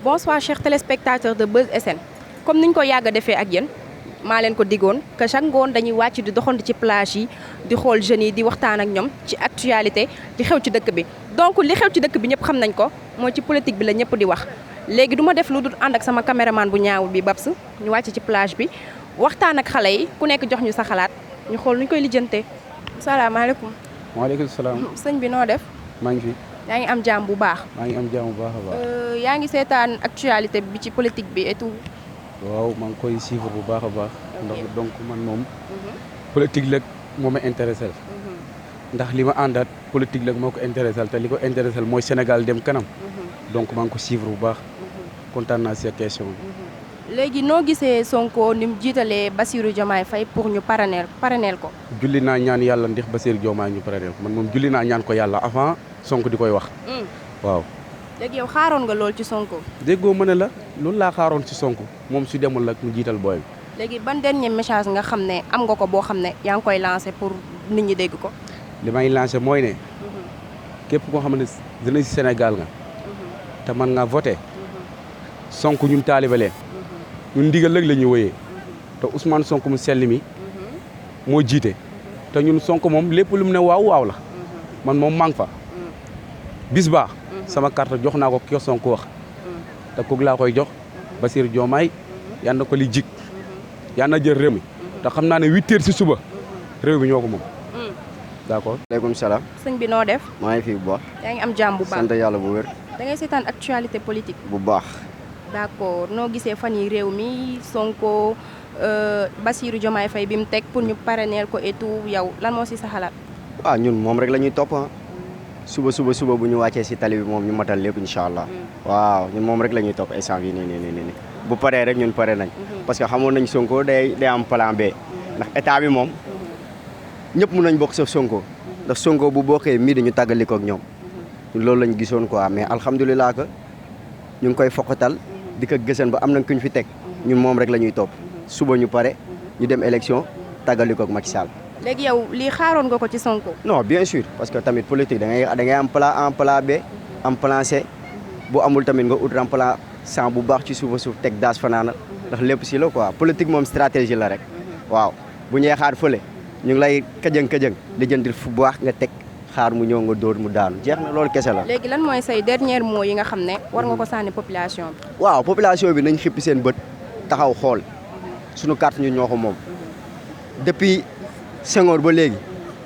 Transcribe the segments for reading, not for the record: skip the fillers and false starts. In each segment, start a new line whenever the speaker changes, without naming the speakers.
Bonsoir chers téléspectateurs de Buzz SN comme niñ ko yàgg a defee ak yéen maa leen ko digoon que chaque ngoon dañuy wàcc di doxantu ci plage yi di xool jeunes yi di waxtaan ak ñoom ci actualité di xew ci dëkk bi donc li xew ci dëkk bi ñëpp xam nañ ko mooy ci politique bi la ñëpp di wax léegi du ma def lu dul ànd ak sama caméraman bu ñaawul bi Babs ñu wàcc ci plage bi waxtaan ak xale yi ku nekk jox ñu sa xalaat ñu xool nuñ koy lijjantee. salaamaaleykum.
waaleykum salaam.
sëñ bi noo def.
maa ngi fi.
yaa ngi am jàmm bu baax.
maa ngi am jàmm bu baax a baax.
yaa ngi seetaan actualité bi ci politique bi et tout.
waaw maa ngi koy suivre bu baax a baax. ndax donc man moom. politique la moo ma intéressé. ndax li ma àndaat politique la moo ko intéressé te li ko intéressé mooy Sénégal dem kanam. donc maa ngi ko suivre bu baax. kontaan naa si question bi.
léegi noo gisee Sonko ni mu jiitalee Bassirou Diomaye Faye pour ñu parrainel ko.
julli naa ñaan yàlla ndax Bassirou Diomaye ñu parrainel ko man moom julli naa ñaan ko yàlla avant Sonko di koy wax. waaw.
léegi yow xaaroon nga lool ci Sonko.
déggoo ma ne la loolu laa xaaroon ci Sonko moom su demul nag mu jiital booy bi.
léegi ban dernier message nga xam ne am nga ko boo xam ne yaa ngi koy lancé pour nit ñi dégg ko.
li may lancé mooy ne. képp koo xam ne dina si Sénégal nga. te man nga voté. Sonko ñun taalibe leen. ñun ndigal rek la ñuy wëyee. te Ousmane Sonko mu sell mi. moo jiite. te ñun Sonko moom lépp lu mu ne waaw waaw la. man moom maa ngi fa. bis baa sama carte jox naa ko ki Sonko wax. te kooku laa koy jox Bassirou Diomaye yal na ko li jig. yal na jël réew mi. te xam naa ne 8 heures si suba réew mi ñoo ko moom. d'accord.
maaleykum salaam.
sëñ bi noo def.
maa ngi fi bu baax.
yaa ngi am jàmm bu baax
sant yàlla bu wér.
da ngay seetaan actualité politique.
bu baax.
d'accord noo gisee fan yi réew mi Sonko Bassirou Diomaye Faye bi mu teg pour ñu parrainel ko et tout yow lan moo si sa xalaat.
waaw ñun moom rek la ñuy topp suba bu ñu wàccee si tali bi moom ñu matal lépp incha allah. waaw ñun moom rek la ñuy topp instant bii nii bu paree rek ñun pare nañ. parce que xamoon nañ Sonko day am plan B. ndax état bi moom ñëpp mun nañ bokk sa Sonko. ndax Sonko bu bokkee mii dañu tàggalikoo ak ñoom. loolu lañ gisoon quoi mais alhamdulilah que ñu ngi koy foqatal di ko gësën ba am nañ kuñ fi teg ñun moom rek la ñuy topp suba ñu pare ñu dem élection tàggalikoo ak Macky Sall.
léegi yow lii xaaroon nga ko ci Sonko.
non bien sûr parce que tamit politique da ngay am plan B am plan C bu amul tamit nga ut remplaçant bu baax ci suuf teg daas fanaana ndax lépp si la quoi politique moom stratégie la rek waaw bu ñuy xaar fële ñu ngi lay këjëng di jëndil fu baax nga teg xaar mu ñëw nga dóor mu daanu jeex na loolu kese la. léegi
lan mooy say dernier mot yi nga xam ne war nga ko sànni population bi.
waaw population bi nañ xippi seen bët taxaw xool suñu carte ñu ñoo ko moom depuis Senghor ba léegi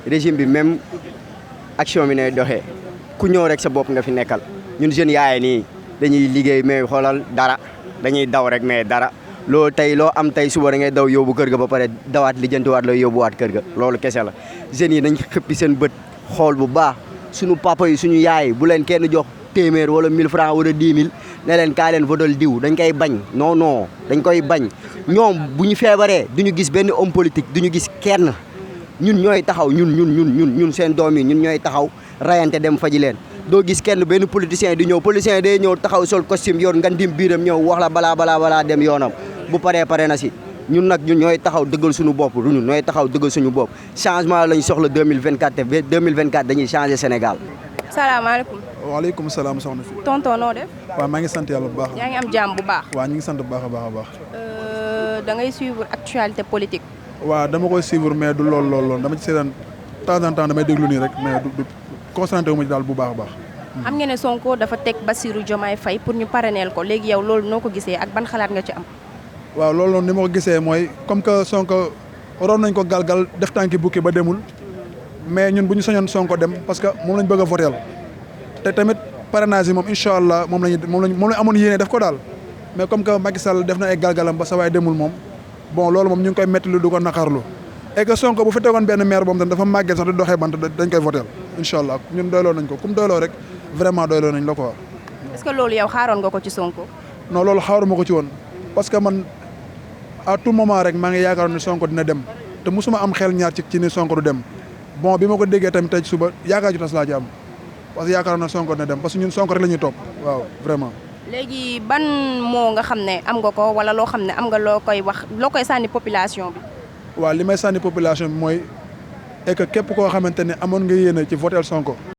régime bi même action bi ne doxee ku ñëw rek sa bopp nga fi nekkal ñun jeunes yaay nii dañuy liggéey mais xoolal dara dañuy daw rek mais dara loo am tey suba da ngay daw yóbbu kër ga ba pare dawaat lijjantiwaat la yóbbuwaat kër ga loolu kese la jeunes yi nañ xippi seen bët xool bu baax suñu papa yi suñu yaay bu leen kenn jox téeméer wala 1000 francs wala 10 000 ne leen kaa leen votal diw dañ koy bañ non dañ koy bañ ñoom bu ñu feebaree duñu gis benn homme politique duñu gis kenn ñun ñooy taxaw ñun seen doom yi ñun ñooy taxaw rayante dem faji leen doo gis kenn benn politicien di ñëw politicien day ñëw taxaw sol costume yor ngandim biiram ñëw wax la balaa dem yoonam bu pare na si ñun nag ñun ñooy taxaw dëggal suñu bopp ñun ñooy taxaw dëggal suñu bopp changement lañ soxla 2024 te 2024 dañuy changer Sénégal.
salaamaaleykum.
waaleykum salaam soxna si.
tonton noo def.
waaw maa ngi sant yàlla bu baax.
yaa ngi am jàmm bu baax.
waaw ñu ngi sant bu baax a baax.
da ngay suivre actualité politique.
waaw dama koy suivre mais du lool dama ci seetaan temps en temps damay déglu nii rek mais du concentré wu ma ci daal bu baax a baax.
xam nga ne Sonko dafa teg Bassirou Diomaye Faye pour ñu parrainel ko léegi yow loolu noo ko gisee ak ban xalaat nga ci am.
waaw loolu noonu ni ma ko gisee mooy comme que Sonko waroon nañ ko galgal def tànki bukki ba demul mais ñun bu ñu soñoon Sonko dem parce que moom lañ bëgg a voteel te tamit parrainage yi moom incha allah moom lañ amoon yéene def ko daal mais comme que Macky Sall def na ay galgalam ba sa waay demul moom bon loolu moom ñu ngi koy métti lu du ko naqarlu et que Sonko bu fi tegoon benn maire boobu tam dafa màggee sax di doxee bant dañ koy voteel incha allah ñun doyloo nañ ko comme doyloo rek vraiment doyloo nañ la quoi.
est-ce que loolu yow xaaroon nga ko ci Sonko.
non loolu xaaruma ko ci woon parce que man à tout moment rek maa ngi yaakaaroon ne Sonko dina dem te musuma am xel ñaar ci ni Sonko du dem bon bi ma ko déggee tamit tey suba yaakaar ju tas laa ci am parce que yaakaaroon na Sonko dina dem parce que ñun Sonko rek la ñuy topp waaw vraiment.
léegi ban moo nga xam ne am nga ko wala loo xam ne am nga loo koy sànni population bi.
waaw li may sànni population bi mooy et que képp koo xamante ne amoon nga yéene ci votel Sonko.